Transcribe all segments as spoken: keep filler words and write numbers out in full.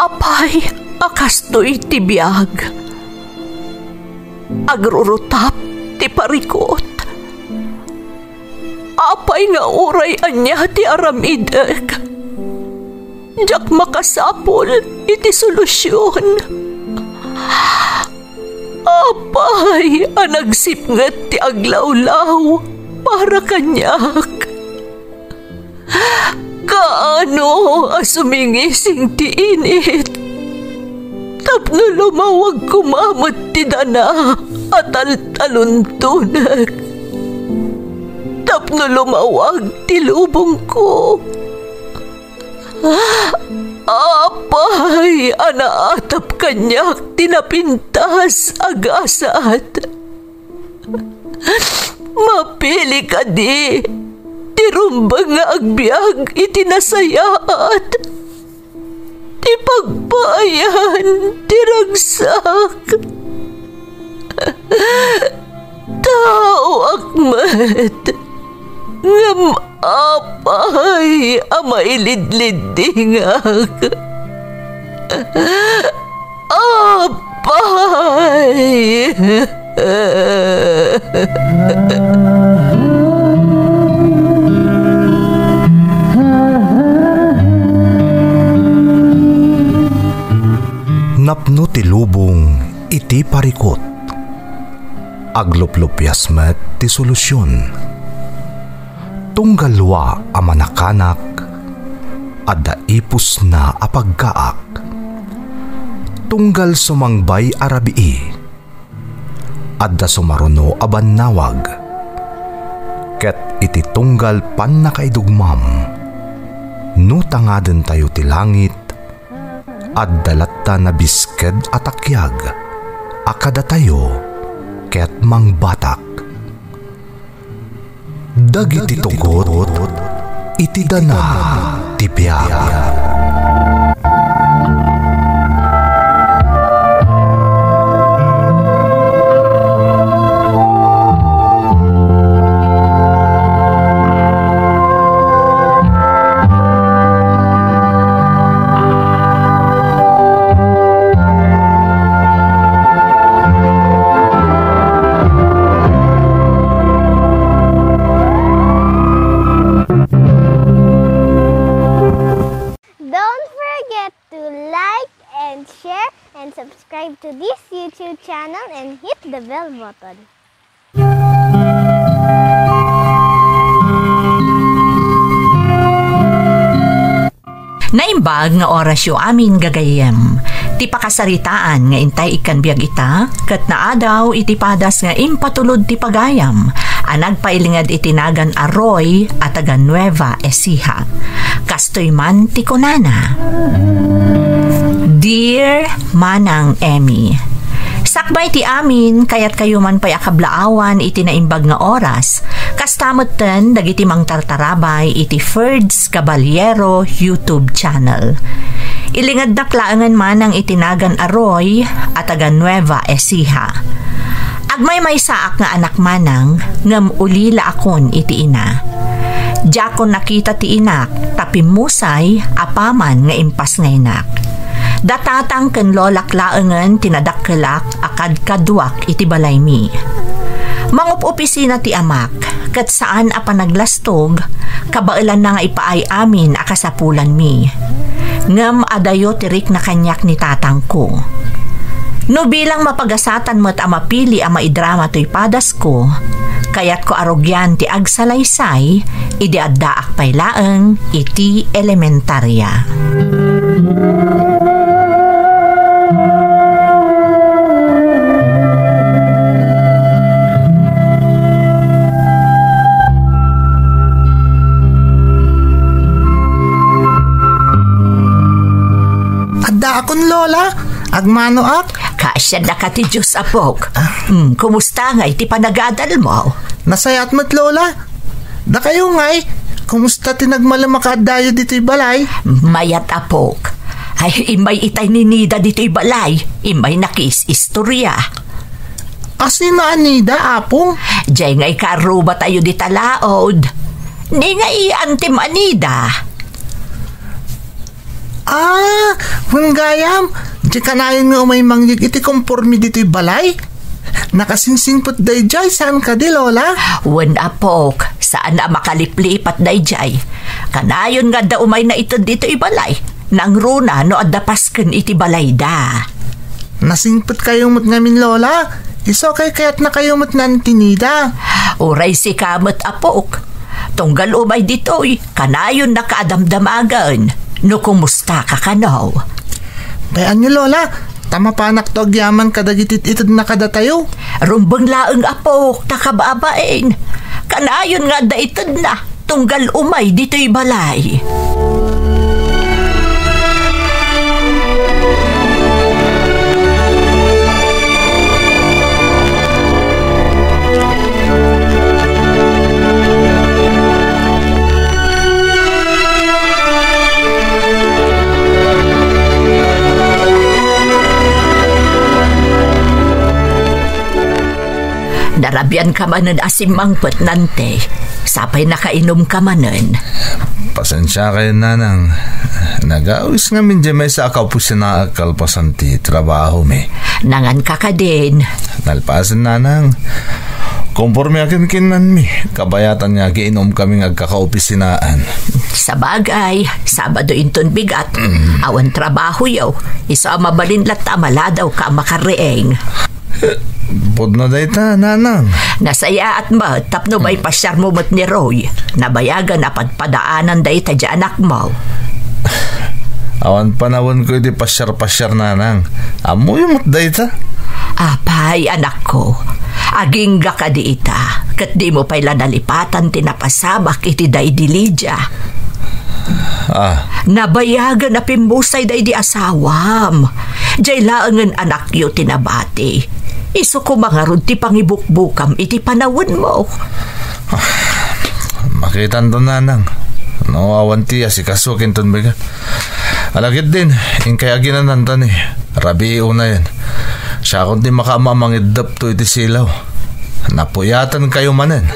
Apay a kastoy ti biag? Agrurutap ti parikut. Apay nga uray ania ti aramidek, diak makasapul iti solusion. Apay a nagsipnget ti aglawlaw para kaniak? Kaano a sumingising ti init tapno lumawag koma met ti dana a taltaluntonek, tapno lumawag ti lubongko? Apay a naatap kaniak ti napintas a gasat? Mapili kadi ti rumbeng nga agbiag iti nasayaat, ti pagpaayan ti ragsak? Taoak met, ngem apay a mailidliddingak? Apay! Napno ti lubong iti parikut. Agluplupias met ti solusion. Tunggal lua a manakanak, adda ipusna a paggaak. Tunggal sumangbay a rabii, adda sumaruno a bannawag. Ket iti tunggal pannakaidugmam, no tangadentayo ti langit, adda latta nabisked a takiag a kadatayo ket mangbatak. Dagiti tugot iti dana ti biag. Don't forget to like and share and subscribe to this YouTube channel and hit the bell button. Naimbag nga orasyo amin, gagayyem. Ti pakasaritaan nga intay ikkan biag ita, ket naadaw iti padas nga impatulod ti pagayam a nagpailinged iti nagan a Roy a taga Nueva Ecija. Kastoy man ti kunana, Dear Manang Emmy, sakbay ti amin, kayatkayo man pay a kablaawan iti naimbag nga oras, kasta metten dagiti mangtartarabay iti Ferds Caballero YouTube channel. Ilingednak laengen manang iti nagan a Roy a taga Nueva Ecija. Agmaymaysaak nga anak manang, ngem ulilaakon iti ina. Diakon nakita ti inak, ta pimmusay apaman nga impasngaynak. Da tatang ken lolak laengen ti nadakkelak a kadkaduak iti balaymi. Mangup-opisina ti amak, ket saan a panaglastog, kabaelanna nga ipaay amin a kasapulanmi. Ngem adayo ti rikna kaniak ni tatangko. No bilang mapagasatan met a mapili a maidrama toy padasko, kayatko a rugian ti agsalaysay idi addaak pay laeng iti elementaria. Addaakon, Lola. Agmanoak. Kaasiannaka ti Dios, apok. Ah. Hmm, kumusta ngay ti panagadalmo? Nasayaat met, Lola. Dakayo ngay, kumusta ti nagmalem a kaaddayo ditoy balay? Mayat, apok. Ay, immay itay ni Nida ditoy balay. Immay nakis-istorya. Asino a Nida, Apong? Jay ngay karrubatayo di talaod. Ni nga i Antim a Nida. Ah, wen gayam, di kanayon nga umay mangyeg iti komporme ditoy balay? Nakasingsingpet daydiay, saan kadi, Lola? Wen, apok, saan a makaliplipat daydiay. Kanayon nga adda umay naited ditoy balay. Nangruna no adda pasken iti balayda. Nasingpetkayo met ngamin, Lola. Isu a kaykayatnakayo met ni Auntie Nida. Uray sika met, apok. Tunggal umay ditoy, kanayonnaka a damdamagen no kumustaka kano. Bay-anyo, Lola, ta mapanakto agyaman kadagiti itedna kadatayo. Rumbeng laeng, apok, ta kababain. Kanayon nga adda itedna. Tunggal umay ditoy balay. Narabianka manen a simmangpet, Nante. Sapay nakainumka manen. Pasensiakayon, nanang. Nagawis ngamin diay maysa a kaopisinaak kalpasan ti trabahomi. Nanganka kadin? Nalpasen, nanang. Komporme a kinkinnanmi, kabayatan nga agiinumkami nga agkakaopisinaan. Sabagay, Sabado inton bigat. Mm. Awan trabahoyo. Isu a mabalin latta a maladawka a makarreeng. Pudno dayta, nanang. Nasayaat met tapno maipasiarmo met ni Roy. Nabayagan a padpadaanan dayta diay anakmo. Awan panawenko iti pasiar-pasiar, nanang. Ammoyo met dayta. Apay, anakko. Agingga kadi ita, ket dimo pay la nalipatan ti napasamak iti daydi Lydia. Ah. Nabayagan a pimmusay daydi asawam. Diay laengen anakyo ti nabati. Isu koma ngarud ti pangibukbukam iti panawenmo. Makitanto, nanang, no awan ti asikaso inton bigat. Ala ketdin, inkay aginananta ni Rabii unayen. Siakon ti makaammo a mangiddepto iti silaw. Napuyatankayo manen.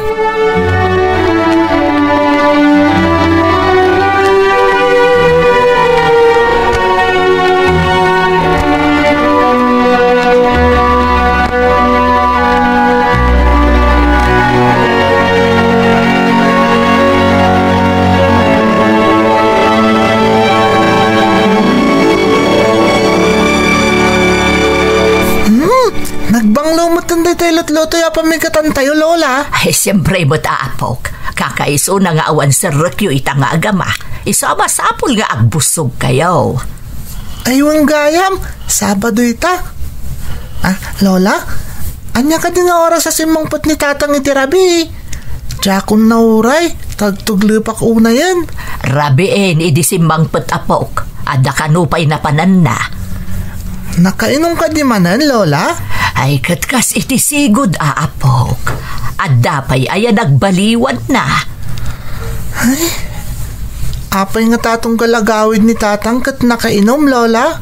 Hmm, nagbanglo met daytoy lutlutoy a pamigatantayo, Lola. Ay, siempre met, apok. Kakaisuna nga awan serrekyo ita nga agama. Isu a masapul nga agbussogkayo. Ay, wen gayam, Sabado ita. Ah, Lola, ania kadi nga oras a simmangpet ni Tatang iti rabii? Diakon nauray, tagtuglepak unayen. Rabiin idi simmangpet, apok. Adda kano pay napananna. Nakainom kadi manen, Lola? Ay, ket kas iti sigud a, apok. Adda pay aya nagbaliwanna. Ay, apay ngata tunggal agawid ni Tatang ket nakainom, Lola?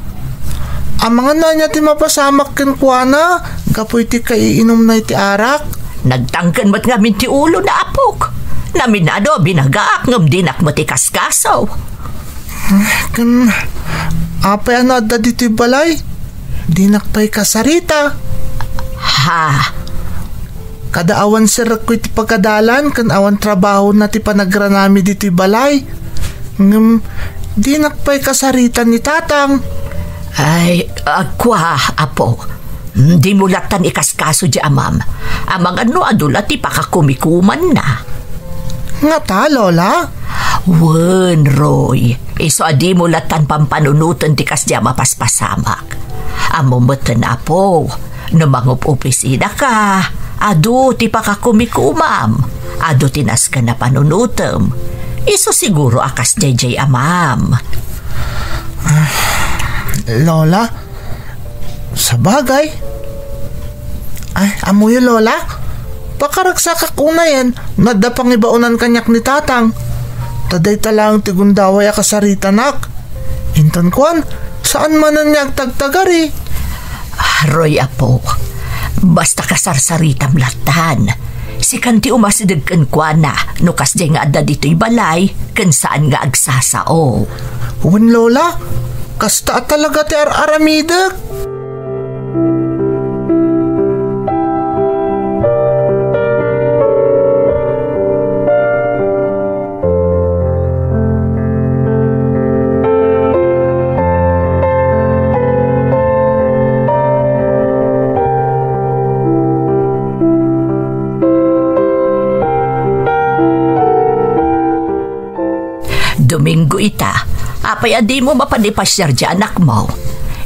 Amangan no ania ti mapasamak kenkuana gapu iti kaiinumna iti arak? Nagtangken met ngamin ti ulona, apok. Naminado a binagaak ngem dinak met ikaskaso. Ken apay a no adda ditoy balay? Dinak pay kasarita. Ha? Kada awan serrekko iti pagadalan ken awan trabahona ti panagranami ditoy balay. Ngem dinak pay kasarita ni Tatang. Ay, agkua, apo. Dimo lattan ikaskaso diay amam. Amangan no adu la ti pakakumikumanna. Ngata, Lola? Wen, Roy. Isu a dimo lattan pampanunoten ti kasdiay a mapaspasamak. Ammo metten, apo, no mangup-opisinaka, adu ti pakakumikumam, adu ti nasken a panunotem. Isu siguro a kasdiay diay amam. Ah, Lola, sabagay. Ay, ammoyo, Lola? Pakaragsakak unayen no adda pangibaonan kaniak ni Tatang. Ta dayta laeng ti gundaway a kasaritanak. Inton kuan, saan manen nga agtagtagari. Ah, Roy, apo, basta kasarsaritam lattan. Sikan ti umasideg kenkuana no kasdiay nga adda ditoy balay ken saan nga agsasao. Wen, Lola, Kasta a talaga ti ar-aramidek. Domingo ita, apay a dimo mapan ipasiar ti anakmo?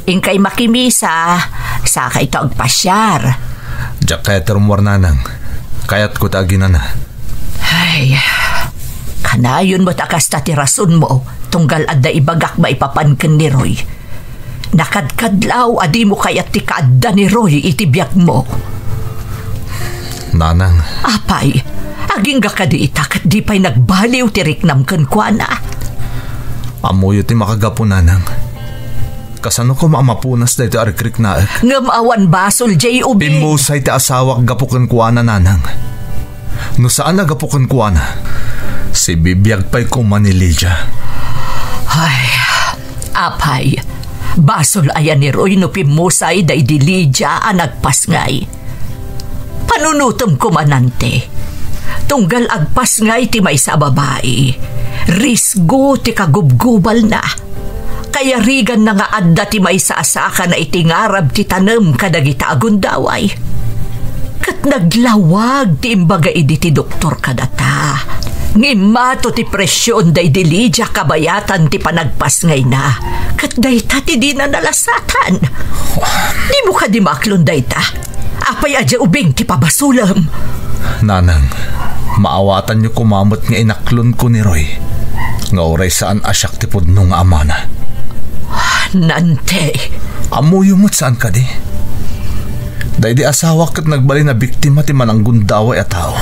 Inkay makimisa, saka ita agpasiar. Diak kayat rummuar, nanang. Kayatko ta aginana. Ay, kanayon met a kasta ti rasonmo, tunggal adda ibagak maipapan ken ni Roy. Nakadkadlaw a dimo kayat ti kaadda ni Roy iti biagmo. Nanang. Apay, agingga kadi ita ket di pay nagbaliw ti riknam kenkuana? Ammoyo ti makagapu, nanang. Kasano koma a mapunas daytoy a rikriknaek? Ngem awan basol, Jay, ubing. Pimmusay ti asawak gapu kenkuana, nanang. No saan a gapu kenkuana, sibibiag pay koma ni Lydia. Ay, apay, basol aya ni Roy no pimmusay daydi Lydia a nagpasngay? Panunotem koma, Nante. Tunggal agpasngay ti maysa a babai, risgo ti kagubgubalna. Kayariganna nga adda ti maysa a sakana iti ngarab ti tanem kadagita a gundaway. Ket naglawag ti imbaga idi ti doktor kadata nga immato ti presion daydi Lydia kabayatan ti panagpasngayna. Ket dayta ti dina nalasatan. Dimo kadi maaklon dayta? Apay a diay ubing ti pabasolem? Nanang, maawatanyo koma met nga inaklonko ni Roy nga uray saan a siak ti pudno nga amana. Nante. Ammoyo met saan kadi? Daydi asawak ket nagbalin a biktima ti mananggundaway a tao.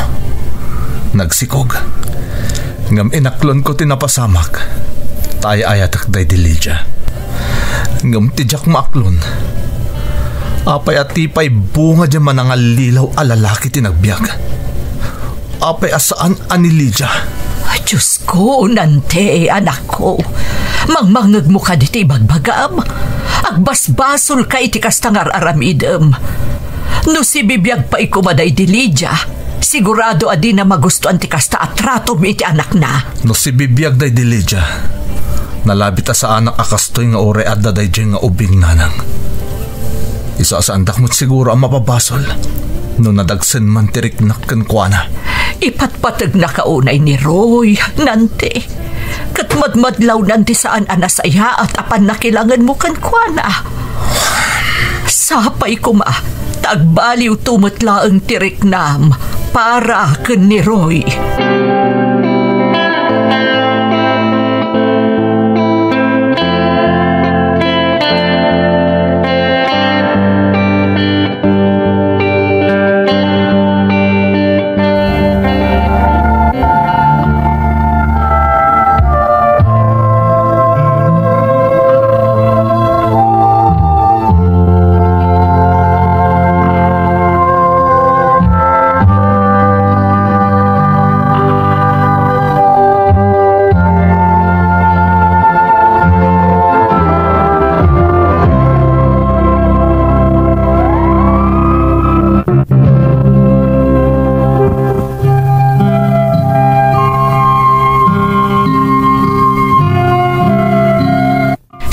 Nagsikog. Ngem inaklonko ti napasamak. Ta ay-ayatek daydi Lydia. Ngem ti diak maaklon, apay a ti pay bunga diay manangallilaw a lalaki ti nagbiag? Apay a saan a ni Lydia? Diosko, Nante, anakko. Mangmangngegmo kadi ti ibagbagam? Agbasbasolka iti kasta nga ar-aramidem. No sibibiag pay koma daydi Lydia, sigurado a dina magustuan ti kasta a tratom iti anakna. No sibibiag daydi Lydia, nalabit a saanak a kastoy nga uray adda daydiay nga ubing, nanang. Isasaandak met siguro a mapabasol no nadagsen man ti riknak kenkuana. Ipatpategnaka unay ni Roy, Nante. Ket madmadlawnan ti saan a nasayaat a pannakilangenmo kenkuana. Sapay koma ta agbaliwto met laeng ti riknam para ken ni Roy.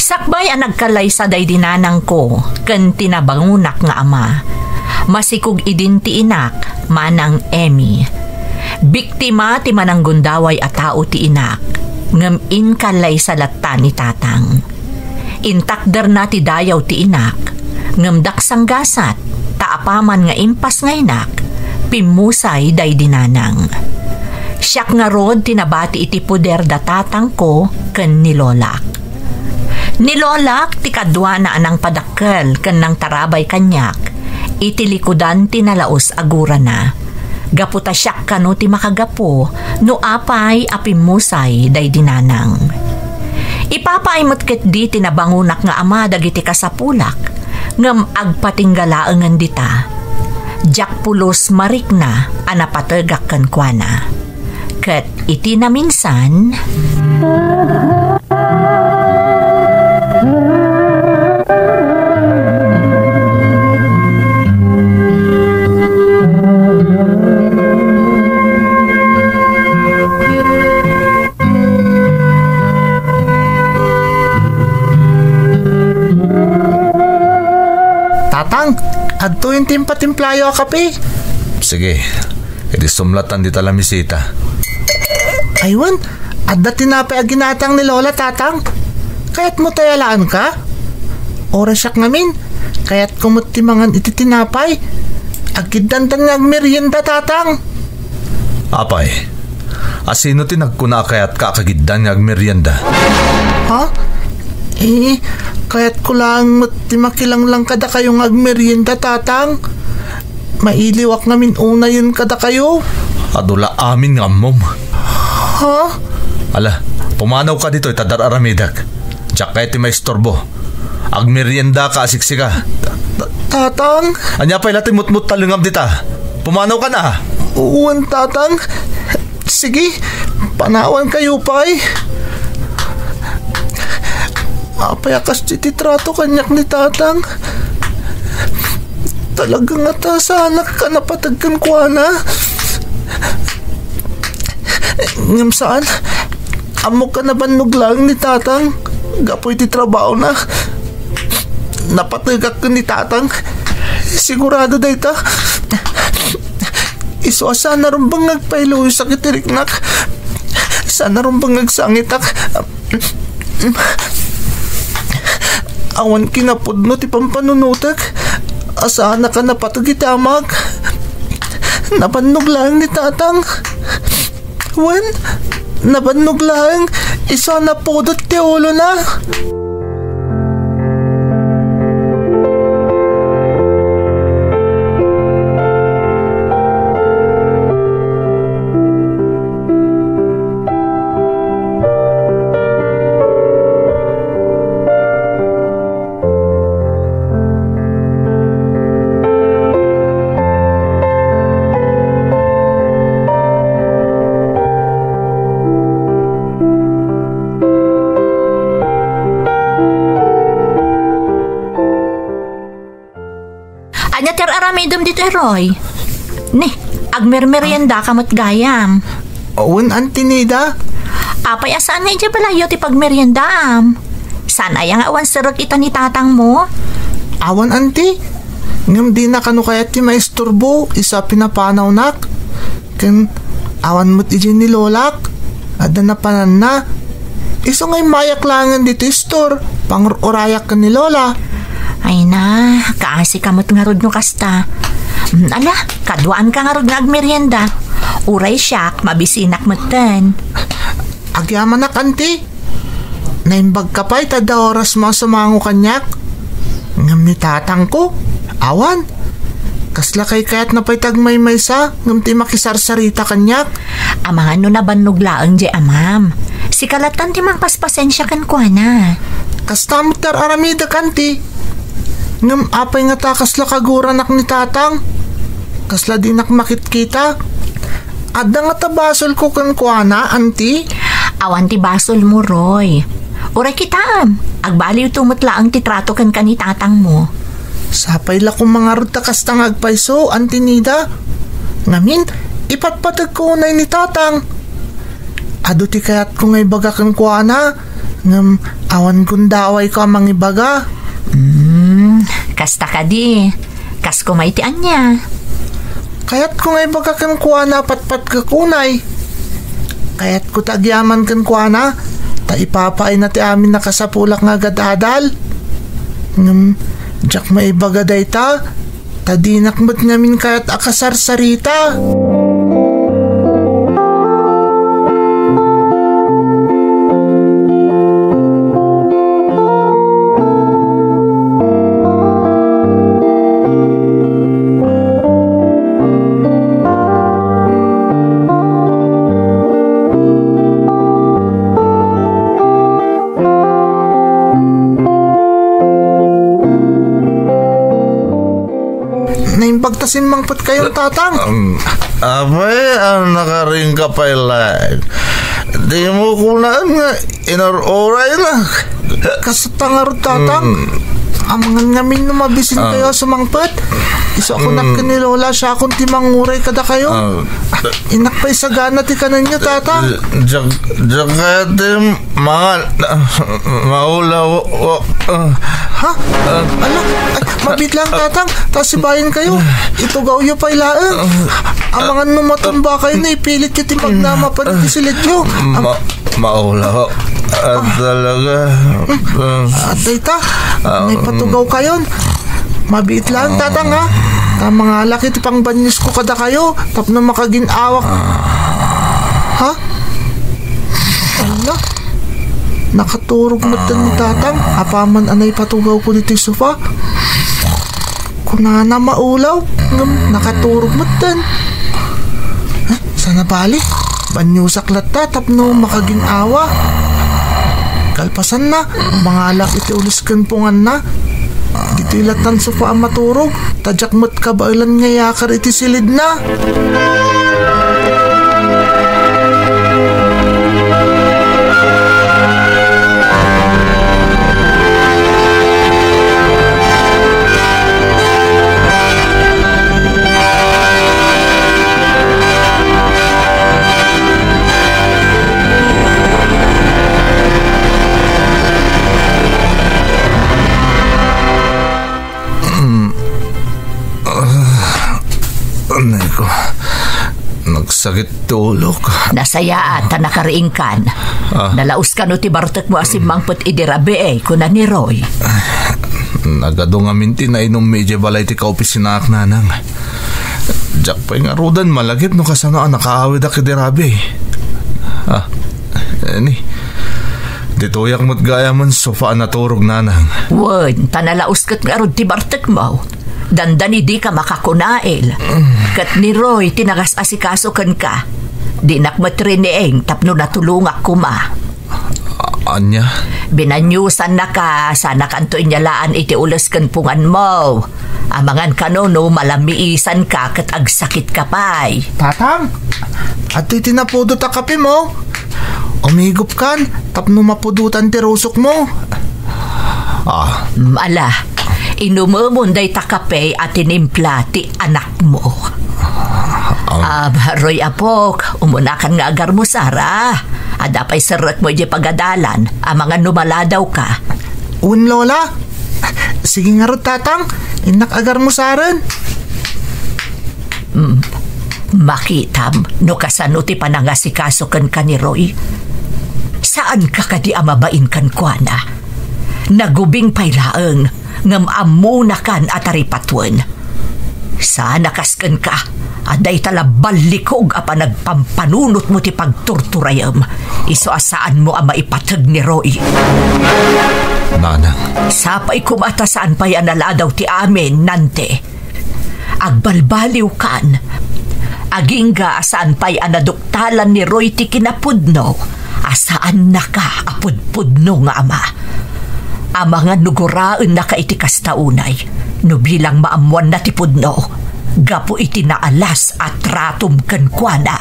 Sakbay a nagkallaysa daydi nanangko ken ti nabangonak nga ama, masikog idin ti inak, Manang Emmy. Biktima ti mananggundaway a tao ti inak, ngem inkallaysa latta ni tatang. Intakderna ti dayaw ti inak, ngem daksanggasat, ta apaman nga impasngaynak, pimmusay daydi nanang. Siak ngarud ti nabati iti poder da tatangko ken ni lolak. Ni lolak ti kaduana a nangpadakkel ken nangtarabay kaniak iti likudan ti nalaus a gurana. Gapu ta siak kano ti makagapu no apay a pimmusay daydi nanang. Ipapaay met ketdi ti nabangonak nga ama dagiti kasapulak, ngem agpatingga laengen dita. Diak pulos marikna a napategak kenkuana. Ket iti naminsan, Tang, adtoyen ti impatimplayo a kape. Sige, iti sumlatan dita lamisita. Aywan, adda tinapay a ginatang ni Lola, Tatang. Kayatmo ta yalaanka? Uray siak ngamin, kayatko met ti mangan iti tinapay. Agkiddantan nga agmerienda, Tatang. Apay, asino ti nagkuna a kayatka a kagiddan nga agmerienda? Ha? Eh, kayatko laeng met ti makilanglang kadakayo nga agmerienda, Tatang. Mailiwak ngamin unayen kadakayo. Adu la amin nga ammom. Ha? Ala, pumanawka ditoy ta dar-aramidek. Diak kayat ti maisturbo. Agmeriendaka a siksika. Ta-, Tatang? Ania pay la ti mutmuttalengam dita? Pumanawkan a. Wen, Tatang. Sige, panawankayo pay. Apay a kas ti trato kaniak ni Tatang? Talaga ngata saanak a napateg kenkuana. Ngem saan, ammok a nabannog laeng ni Tatang gapu iti trabahona. Napategak ken ni Tatang. Sigurado dayta. Isu a saan a rumbeng nga agpailuyosak iti riknak. Saan a rumbeng nga agsangitak. Awan kinapudno ti pampanunotek a saanak a napateg iti amak. Nabannog laeng ni Tatang. Wen, nabannog laeng isu a napudot ti ulona. Ania ti ar-aramidem ditoy, Roy? Ni, agmermeriendaka met gayam. Wen, Auntie Nida. Apay a saan nga idiay balayyo ti pagmeriendaam? Saan aya nga awan serrek ita ni tatangmo? Awan, Auntie. Ngem dina kano kayat ti maisturbo isu a pinapanawnak. Ken awan met idiay ni Lolak. Adda napananna. Isu nga immayak laengen ditoy store, pangur-urayak ken ni Lola. Ay na, kaasi ka met ngarud no kasta. Mm, ala, kaduaanka ngarud nga agmerienda. Uray siak, mabisinak metten. Agyamanak, Auntie. Naimbagka pay ta adda orasmo a sumango kaniak. Ngem ni tatangko, awan. Kasla kaykayatna pay ti agmaymaysa ngem ti makisarsarita kaniak. Amangan no nabannog laeng diay amam. Sika lattan ti mangpaspasensia kenkuana. Kasta met ti ar-aramidek, Auntie. Ngem apay ngata kasla kaguranak ni tatang? Kasla dinak makitkita? Adda ngata basolko kenkuana, Auntie? Awan ti basolmo, Roy. Uray kitaem, agbaliwto met laeng ti trato kenka ni tatangmo. Sapay la koma ngarud ta kasta nga agpayso, Auntie Nida. Ngamin, ipatpategko unay ni tatang. Adu ti kayatko nga ibaga kenkuana, ngem awan gundawayko a mangibaga. Hmm, kasta kadi. Kas koma iti ania? Kayatko nga ibaga kenkuana a patpategko unay. Kayatko ta agyaman kenkuana, ta ipapaayna ti amin a kasapulak nga agad-adal. Ngem, diak maibaga dayta, ta dinak met ngamin kayat a kasarsarita. Naimbag ta simmangpet kayo, Tatang. Um, apay, a nakaringka pay laeng. Dimo kunaan nga inur-uraynak. Kasta ngarud, Tatang. Mm. Amangan ngamin no mabisin Ah. kayo a sumangpet. Isu a kunak Mm. ken ni Lola, siakon ti manguray kadakayo. Ah. Innak pay sagana ti kanenyo, Tatang. Diak, diak kayat ti mangan. Maulaw, wa-, ah, Ha? Ah. Ala, ay, mabiit lang, ah, Tatang. Ta sibayan kayo. Itugawyo pay laeng. Ah. Amangan no matumba kayo, no ipilityo ti magnama pay iti silidyo. Am- Ma-, maulaw. Ah, talaga. Ah, dayta. Ah, naipatugaw kayon. Mabiit lang, Tatang, ha? Ta mangalak iti pangbanyos ko kadakayo tapno makagin-awak. Ha? Ala, nakaturog metten ni Tatang. Apaman a naipatugaw ko ditoy sofa. Kunana maulaw, ngem nakaturog metten. Eh, sana bali, banyosak latta tapno makagin-awa. Kalpasanna, mangalak iti ules ken punganna. Ditoy lattan sofa a maturog, ta diak met kabaelan nga iyakar iti silidna. Ah, anay ko. Nagsakit ti ulok. Nasayaat ta nakariingkan. Ah. Nalaos kano ti bartekmo a simmangpet idi rabii, kuna ni Roy. Nagadu ngamin ti nainummi idiay balay ti kaopisinaak, Nanang. Diak pay ngaruden malagip no kasano a nakaawidak idi rabii. Ah, ni, ditoyak met gayamen sofa a naturog, Nanang. Wen, ta nalaos ket ngarud ti bartekmo. Dandani dika makakunail. Ket ni Roy ti nagas-asikaso kenka. Dinak met riniing tapno natulongak koma. A-, ania? Binanyosannaka, sanakanto inyalaan iti ules ken punganmo. Amangan kano no malamiisanka ket agsakitka pay. Tatang, adtoy ti napudot a kapemo. Umigupkan tapno mapudotan ti rusokmo. Ah. Mm, ala, inumemon dayta kape a tinimpla ti anakmo. Ah. Ah, Roy, apok, umunakan nga agarmusar, a. Adda pay serrekmo idiay pagadalan, amangan no maladawka. Wen, Lola. Sige ngarud, Tatang. Innak agarmusaren. Mm. Makitam no kasano ti panangasikaso kenka ni Roy. Saanka kadi a mabain kenkuana. Nagubing pay laeng ngem ammonakan a taripatuen. Saan a kas kenka, adda ita la ballikog a panagpampanunotmo ti pagturturayem, isu a saanmo a maipateg ni Roy. Nanang. Sapay koma ta saan pay a naladaw ti amin, Nante. Agbalbaliwkan. Agingga a saan pay a naduktalan ni Roy ti kinapudno a saannaka a pudpudno nga ama. Amangan no guraennaka iti kasta unay, no bilang maammoanna ti pudno, gapu iti naalas a tratom kenkuana.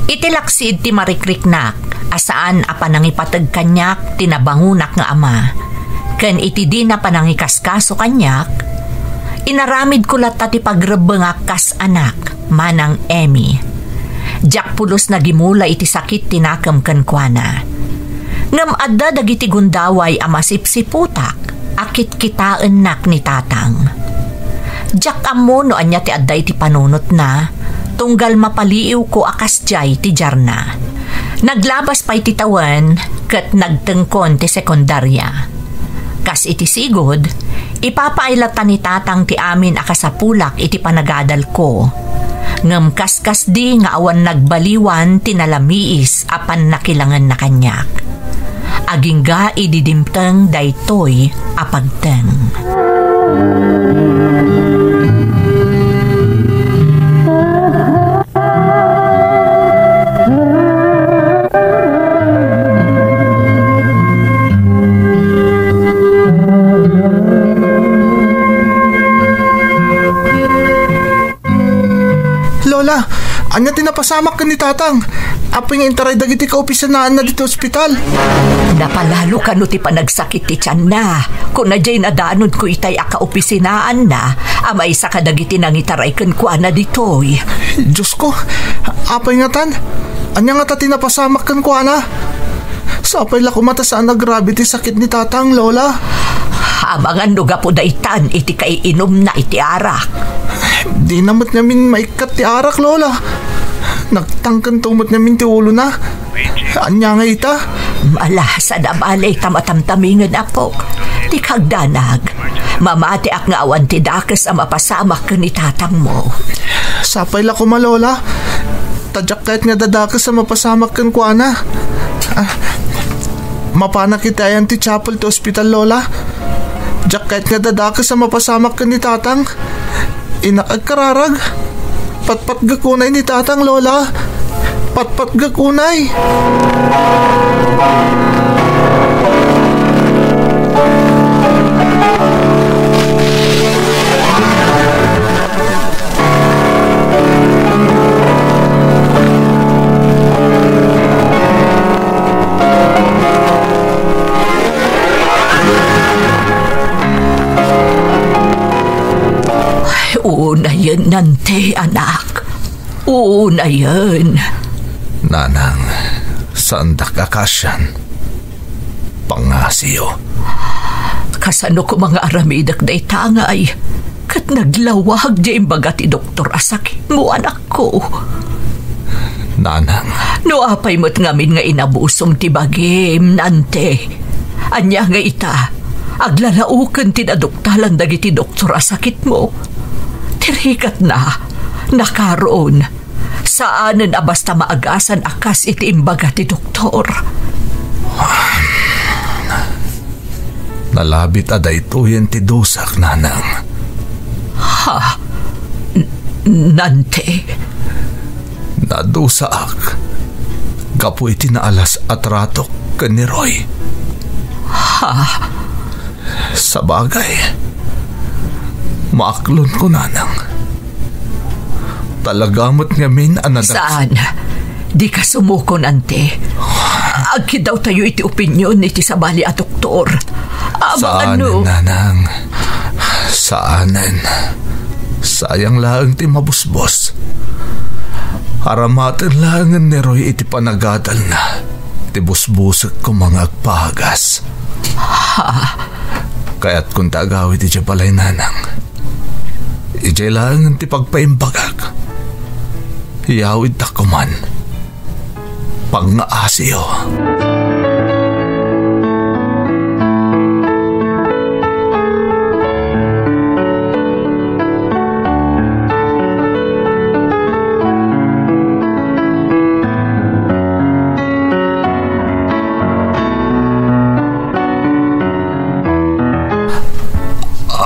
Iti laksid ti marikriknak a saan a panangipateg kaniak ti nabangonak nga ama, ken iti dina panangikaskaso kaniak, inaramidko latta ti pagrebbengak kas anak, Manang Emmy. Diak pulos nagimula iti sakit ti nakem kenkuana. Ngem adda dagiti gundaway a masipsiputak a kitkitaennak ni Tatang. Diak ammo no ania ti adda iti panunotna, tunggal mapaliiwko a kasdiay ti diarna. Naglabas pay ti tawen ket nagtengkon ti sekundaria. Kas iti sigud, ipapaay latta ni Tatang ti amin a kasapulak iti panagadalko. Ngem kaskasdi nga awan nagbaliwan ti nalamiis a pannakilangenna kaniak. Agingga idi dimteng daytoy a pagteng. Lola, ania ti napasamak ken ni Tatang? Apay nga intaray dagiti kaopisinaanna ditoy ospital? Napalalo kano ti panagsakit ti tianna. Kuna diay nadanonko itay a kaopisinaanna a maysa kadagiti nangitaray kenkuana ditoy. Diosko, apay ngatan? Ania ngata ti napasamak kenkuana? Sapay la koma ta saan a grabe ti sakit ni Tatang, Lola. Amangan no gapu daytan iti kaiinumna iti arak. Dina met ngamin maikkat ti arak, Lola. Nagtangkento met ngamin ti ulona. Ania nga ita? Ala, saan a bale ta matamtamingen, apok. Dika agdanag. Mamatiak nga awan ti dakes a mapasamak ken ni Tatangmo. Sapay la koma, Lola. Ta diak kayat nga dadakes a mapasamak kenkuana. Ah, mapanak iti ayan ti chapel ti ospital, Lola. Diak kayat nga dadakes a mapasamak ken ni Tatang. Innak agkararag. Patpatgek unay ni Tatang, Lola. Patpatgek unay. Unayen, Nante, anak. Unayen. Nanang, saandak a kaasian. Pangngasiyo. Kasano koma nga aramidek dayta ngay? Ket naglawag diay imbaga ti doktor a sakitmo, anakko. Nanang. No apay met ngamin nga inabusom ti bagim, Nante? Ania nga ita, aglalaoken ti naduktalan dagiti doktor a sakitmo? Ti rikatna, nakaron. Saanen a basta maagasan a kas iti imbaga ti doktor. Nalabit a daytoyen ti dusak, Nanang. Ha? N-, Nante? Nadusaak gapu iti naalas a tratok ken ni Roy. Ha? Sabagay, maaklonko, Nanang. Talaga met ngamin a nadag- Saan? Dika sumuko, Nante. Agkiddawtayo iti opinion iti sabali a doktor. Amangan no. Saanen, Nanang. Saanen. Sayang laeng ti mabusbos. Aramaten laengen ni Roy iti panagadalna ti busbosek koma nga agpagas. Ha? Kayatkon ta agawid idiay balay, Nanang. Idiay laengen ti pagpaimbagak. Iyawidtak koman. Pangngasiyo.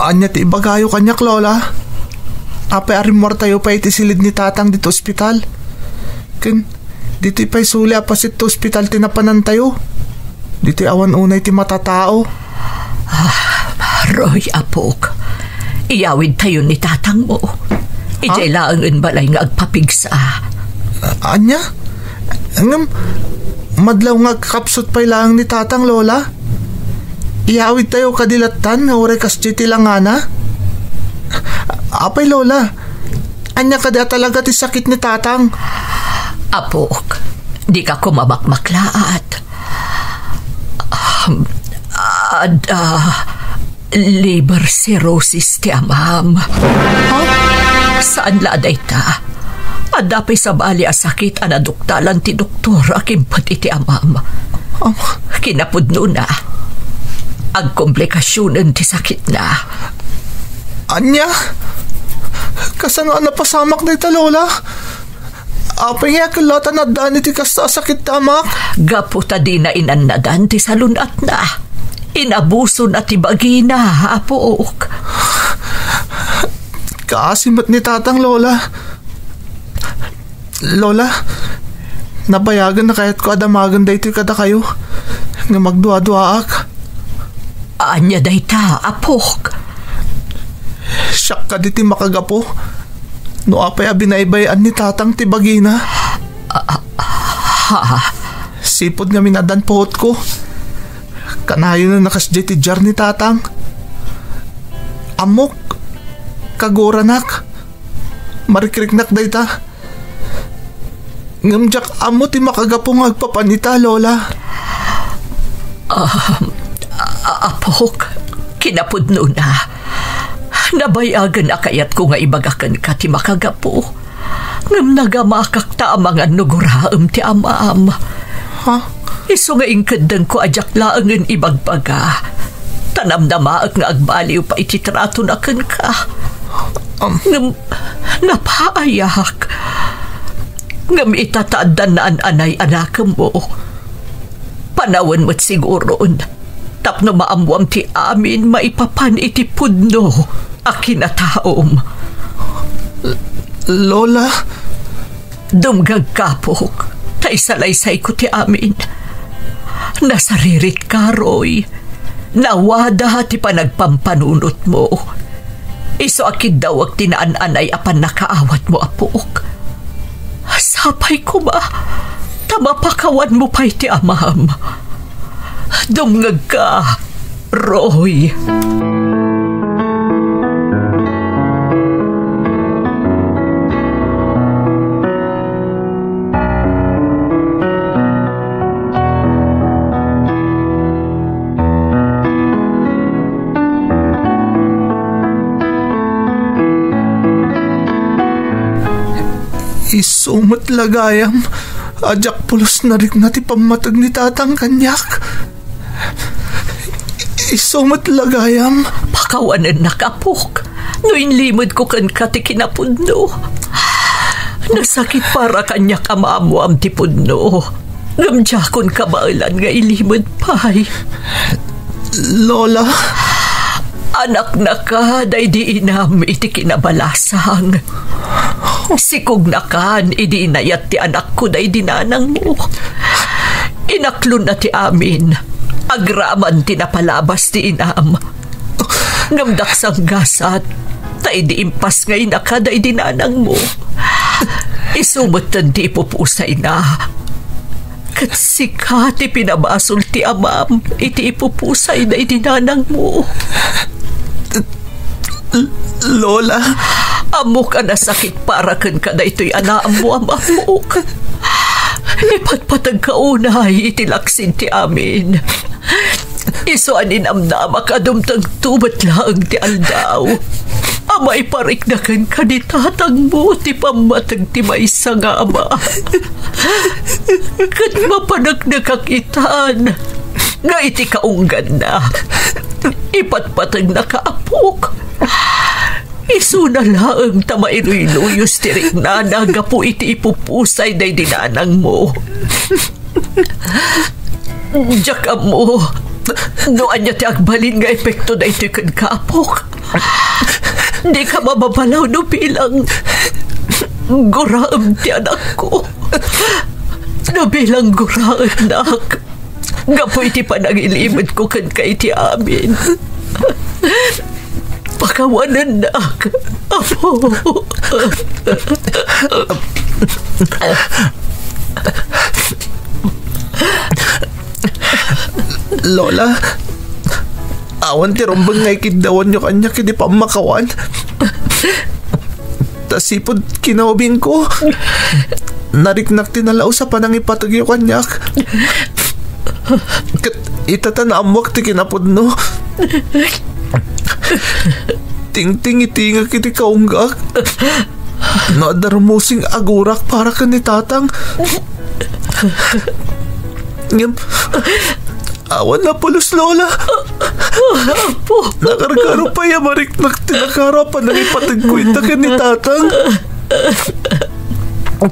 Ania ti ibagayo kaniak, Lola? Apay a rimmuartayo pay iti silid ni Tatang ditoy ospital? Ken ditoy pay suli a paset ti ospital ti napanantayo. Ditoy awan unay ti matatao. Ah, Roy, apok. Iyawidtayo ni Tatangmo. Idiay Ha? laengen balay nga agpapigsa. A-, ania? Ngem, madlaw nga agkakapsut pay laeng ni Tatang, Lola. Iyawidtayo kadi lattan nga uray kasdiay ti langana. Apay, Lola, ania kadi a talaga ti sakit ni Tatang? Apok, dika koma makmaklaat. Um, adda liver cirrhosis ti amam. Ha? Saan la a dayta. Adda pay sabali a sakit a naduktalan ti doktor a kimpet iti amam. Am- Kinapudnona, agkomplikasionen ti sakitna. Ania? Kasano a napasamak dayta, Lola? Apay nga ket la ta naddaan iti kasta a sakit ti amak? Gapu ta dina inannadan ti salun-atna. Inabusona ti bagina, apok. Kaasi met ni Tatang, Lola. Lola, nabayagen a kayatko a damagen daytoy kadakayo, ngem agduaduaak. Ania dayta, apok? Siak kadi ti makagapu. No apay a binaybay-an ni Tatang ti bagina? Ah, ah, ha? Sipud ngamin addan puotko. Kanayon a nakasdiay ti diar ni Tatang. Ammok, kaguranak, marikriknak dayta. Ngem diak ammo ti makagapu nga agpapan ita, Lola. Ah, a-, apok, kinapudnona. Nabayagen a kayatko nga ibaga kenka ti makagapu. Ngem nagamakak ta amangan no guraem ti amam. Ha? Isu nga inkeddengko a diak laengen ibagbaga. Ta namnamaek nga agbaliw pay ti tratona kenka. Am- Ngem napaayak. Ngem ita ta addan naan-anay a nakemmo. Panawen met siguron tapno maammoam ti amin maipapan iti pudno a kinataom. Lola? Dumngegka, apok, ta isalaysayko ti amin. Nasaririt ka, Roy. Nawada ti panagpampanunotmo. Isu a kiddawek ti naan-anay a pannakaawatmo, apok. Sapay koma ta mapakawanmo pay ti amam. Dumngegka, Roy. Isu met la gayam a diak pulos narikna ti pammateg ni Tatang kaniak. Isu met la gayam. Pakawanennak, apok, no inlimedko kenka ti kinapudno. Nasakit para kaniak a maammoam ti pudno. Ngem diakon kabaelan nga ilimed pay. Lola? Anaknaka daydi inam iti kinabalasang. Sikognakan idi inayat ti anakko daydi nanangmo. Inaklonna ti amin agraman ti napalabas ti inam. Ngem daksang gasat, ta idi impasngaynaka daydi nanangmo, isu metten ti ipupusayna. Ket sika ti pinabasol ti amam iti ipupusay daydi nanangmo. L-, Lola? Ammok a nasakit para kenka daytoy a naammoam, ammok. Ipatpateg ka unay iti laksin ti amin. Isu a ninamnamak a dumtengto met laeng ti aldaw a maiparikna kenka ni tatangmo ti pammateg ti maysa nga ama. Ket mapaneknekak itan nga iti kaungganna, ipatpategnaka, apok. Isuna laeng ta mailuyluyos ti riknana gapu iti ipupusay daydi nanangmo. Diak ammo no ania ti agbalin nga epekto daytoy kenka, apok. Dika mababalaw no bilang guraem ti anakko, no bilang guraennak gapu iti panangilimedko kenka iti amin. Pakawanennak, Apo. Lola, awan ti rumbeng nga ikiddawanyo kaniak idi pammakawan. Ta sipud kinaubingko, nariknak ti nalaus a panangipategyo kaniak. Ket ita ta naammoak ti kinapudno, tingtingitingak iti kaunggak. No adda rummusing agurak para ken ni Tatang. Ngem, awan napulos, Lola. Apo. Nakargaro pay a mariknak ti nakaro a panangipategko ita ken ni Tatang.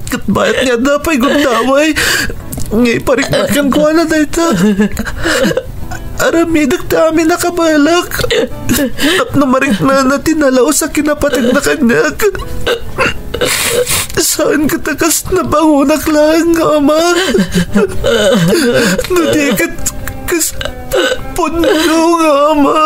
Ket bayat nga adda pay gundaway nga ipariknak kenkuana dayta. Aramidek ti amin a kabaelak tapno mariknana ti nalaus a kinapategna kaniak. Saan ket a kas nabangonak laeng nga ama. No di ket kas pudno nga ama.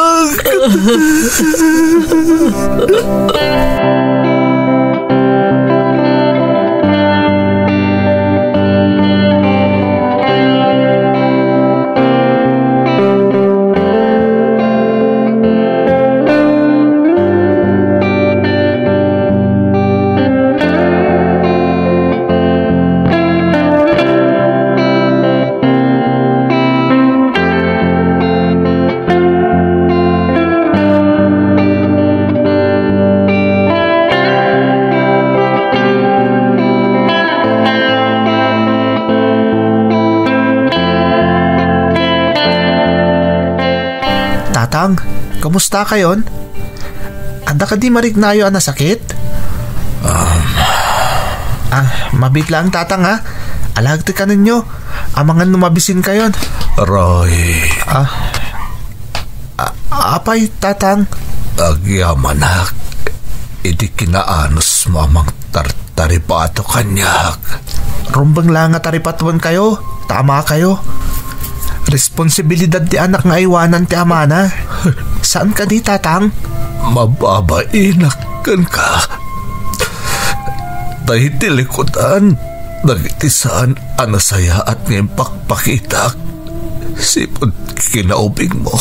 Kumusta kayon? Adda kadi mariknayo a nasakit? Um. Ah, mabiit lang, Tatang, ha? Alagtek kanenyo. Amangan no mabisin kayon. Roy. Ah. A-, apay, Tatang? Agyamanak iti kinaanusmo a mangtartaripato kaniak. Rumbeng la nga taripatuenkayo, ta amakayo. Responsibilidad ti anak nga aywanan ti amana. Saan kadi, Tatang? Mababainak kenka. Ta iti likudan dagiti saan a nasayaat nga impakpakitak sipud kinaubingmo.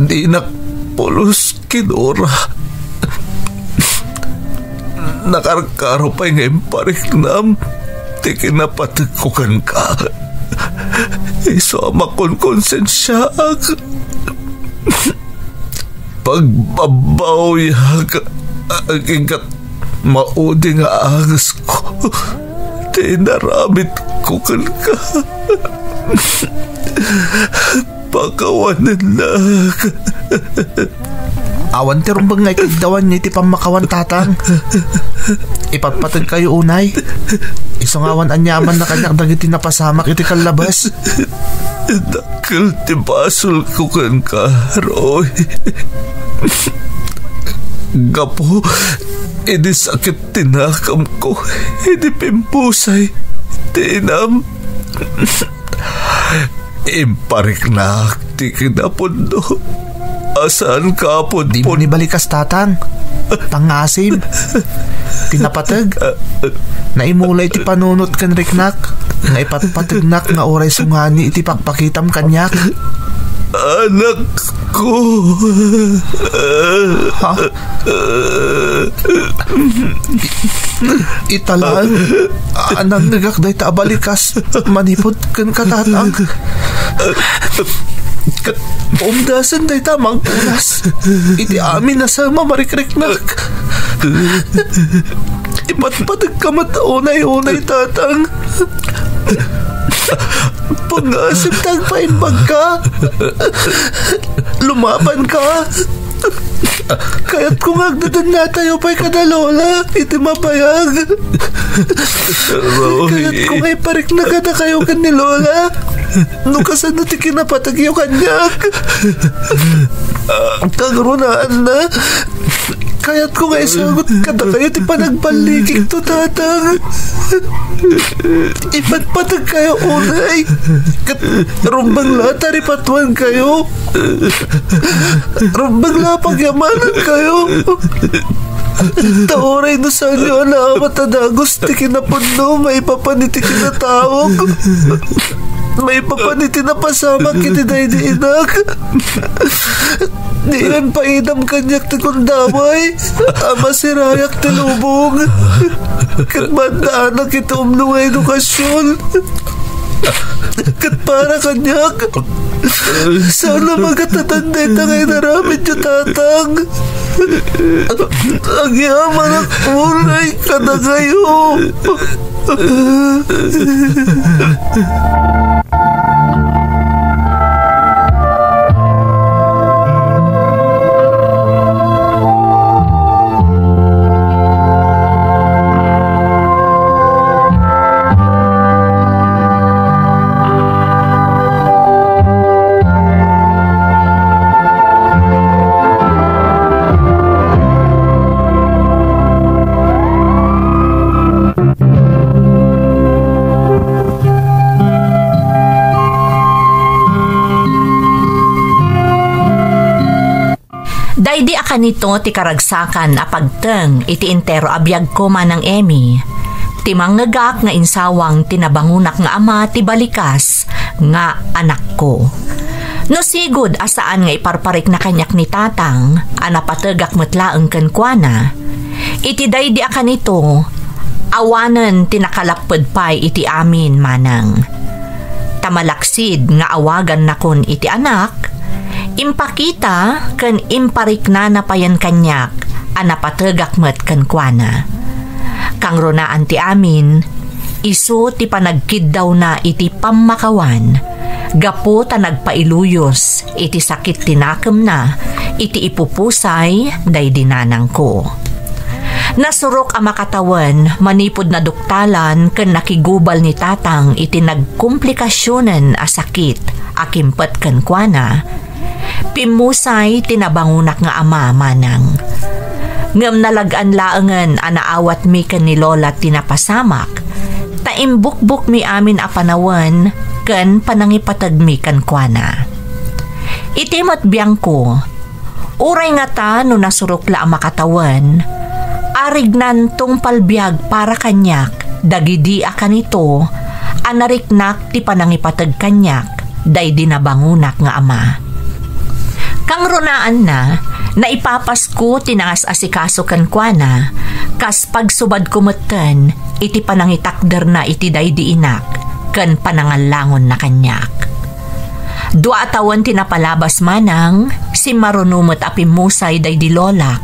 Dinak pulos kinuna. Nakarkaro pay nga impariknam ti kinapategko kenka. Isu a makonkonsensiaak. Pagbabawiak agingga maudi nga angesko ti inaramidko kenka. Pakawanennak. Awan ti rumbeng nga ikiddawanyo iti pammakawan, Tatang. Ipatpategkayo unay. Isu nga awan aniamanna kaniak dagiti napasamak iti kallabas. Dakkel ti basolko kenka, Roy. Gapu idi sakit ti nakamko, idi pimpusay ti inam. Impariknak ti kinapudno a saan ka apudpud. Dimo ni balikas, Tatang. Pangasim. Ti napateg. Naimula iti panunot ken riknak nga ipatpategnak nga uray sungani iti pakpakitam kaniak. Anakko. Ha? Ita laeng a nangngegak dayta a balikas manipud kenka, Tatang. Ket umdasen dayta a mangpunas iti amin a saan a marikriknak. Ipatpategka met unay-unay, Tatang. Pangasim ta agpaimbagka. Lumabanka. Kayatko nga agdadannatayo pay kada Lola iti mabayag. Roy. Kayatko nga iparikna kadakayo ken ni Lola no kasano ti kinapategyo kaniak. Kangrunaanna, kayatko nga isagut kadakayo ti panagballikikto, Tatang. Ipatpategkayo unay. Ket rumbeng la ta ripatuenkayo. Rumbeng la pagyamanankayo. Ta uray no saanyo a naawat a dagus ti kinapudno maipapan iti kinataok, maipapan iti napasamak iti daydi inak. Dinan paidam kaniak ti gundaway a masirayak ti lubong ket maaddanak iti umno nga edukasyon. Ket para kaniak, saan a magatatan dayta nga inaramidyo, Tatang. Agyamanak unay kadakayo. Daydi a kanito ti karagsakan a pagteng iti entero a biagko, Manang Emmy. Ti mangngegak nga insawang ti nabangonak nga ama ti balikas nga anakko. No sigud a saan nga iparparikna kaniak ni Tatang a napategak met laeng kenkuana, iti daydi a kanito, awanen ti nakalapped pay iti amin, Manang. Ta malaksid nga awagannakon iti anak, impakita ken impariknana payen kaniak a napategak met kenkuana. Kangrunaan ti amin, isu ti panagkiddawna iti pammakawan gapu ta nagpailuyos iti sakit ti nakemna iti ipupusay daydi nanangko. Nasurok a makatawen manipud naduktalan ken nakigubal ni tatang iti nagkomplikasionen a sakit a kimpet kenkuana. Pimmusay ti nabangonak nga ama manang. Ngem nalag-an laengen a naawatmi ken ni Lola ti napasamak, ta imbukbokmi amin a panawen ken panangipategmi kenkuana. Iti met biangko, uray ngata no nasurok la a makatawen, arignan tungpal biag para kaniak dagidi a kanito a nariknak ti panangipateg kaniak daydi nabangonak nga ama. Kangrunaanna, naipapasko ti nangas-asikaso kenkuana, kas pagsubadko metten iti panangitakderna iti daydi inak ken panangallangonna kaniak. Dua a tawen ti napalabas manang, simmaruno met a pimmusay daydi lolak,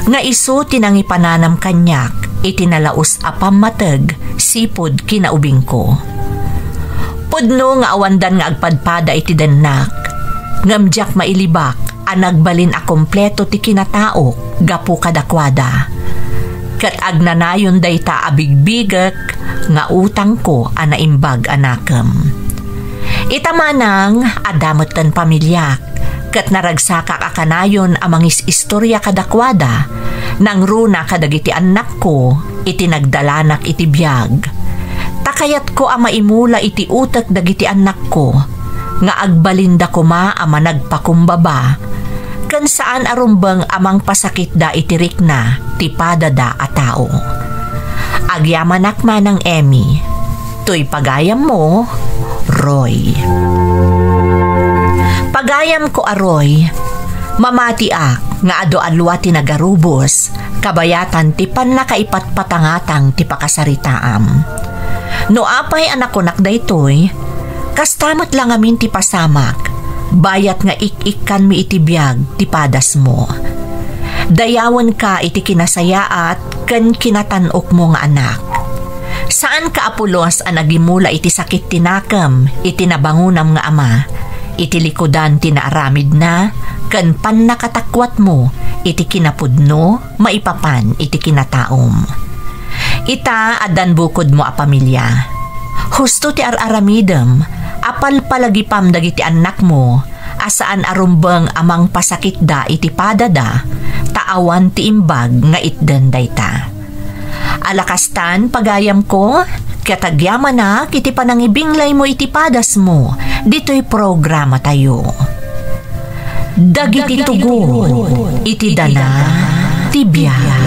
nga isu ti nangipananam kaniak iti nalaus a pammateg sipud kinaubingko. Pudno nga awandan nga agpadpada iti dennak, ngem diak mailibak a nagbalin a kompleto ti kinataok gapu kadakuada. Ket agnanayon dayta a bigbigek nga utangko a naimbag a nakem. Ita manang, adda metten pamiliak, ket naragsakak a kanayon a mangis-istoria kadakuada, nangruna kadagiti annakko iti nagdalanak iti biag. Ta kayatko a maimula iti utek dagiti annakko nga agbalinda koma a managpakumbaba, ken saan a rumbeng a mangpasakitda iti rikna ti padada a tao. Agyamanak manang Emmy. Toy pagayammo, Roy. Pagayamko a Roy, mamatiak nga adu a dua ti nagarubos, kabayatan ti pannakaipatpatangatang ti pakasaritaam. No apay a nakunak daytoy, kasta met la ngamin ti pasamak, bayat nga ik-ikkanmi iti biag ti padasmo. Dayawenka iti kinasayaat ken kinatan-okmo nga anak. Saanka a pulos a nagimula iti sakit ti nakem iti nabangonam nga ama, iti likudan ti naaramidna ken pannakatakuatmo iti kinapudno maipapan iti kinataom. Ita, addan bukodmo a pamilya. Husto ti ar-aramidem a palpalagipam dagiti annakmo a saan a rumbeng a mangpasakitda iti padada, ta awan ti imbag nga itden dayta. Ala kastan, pagayamko, ket agyamanak iti panangibinglaymo iti padasmo ditoy programatayo. Dagiti tugon iti dana ti biag.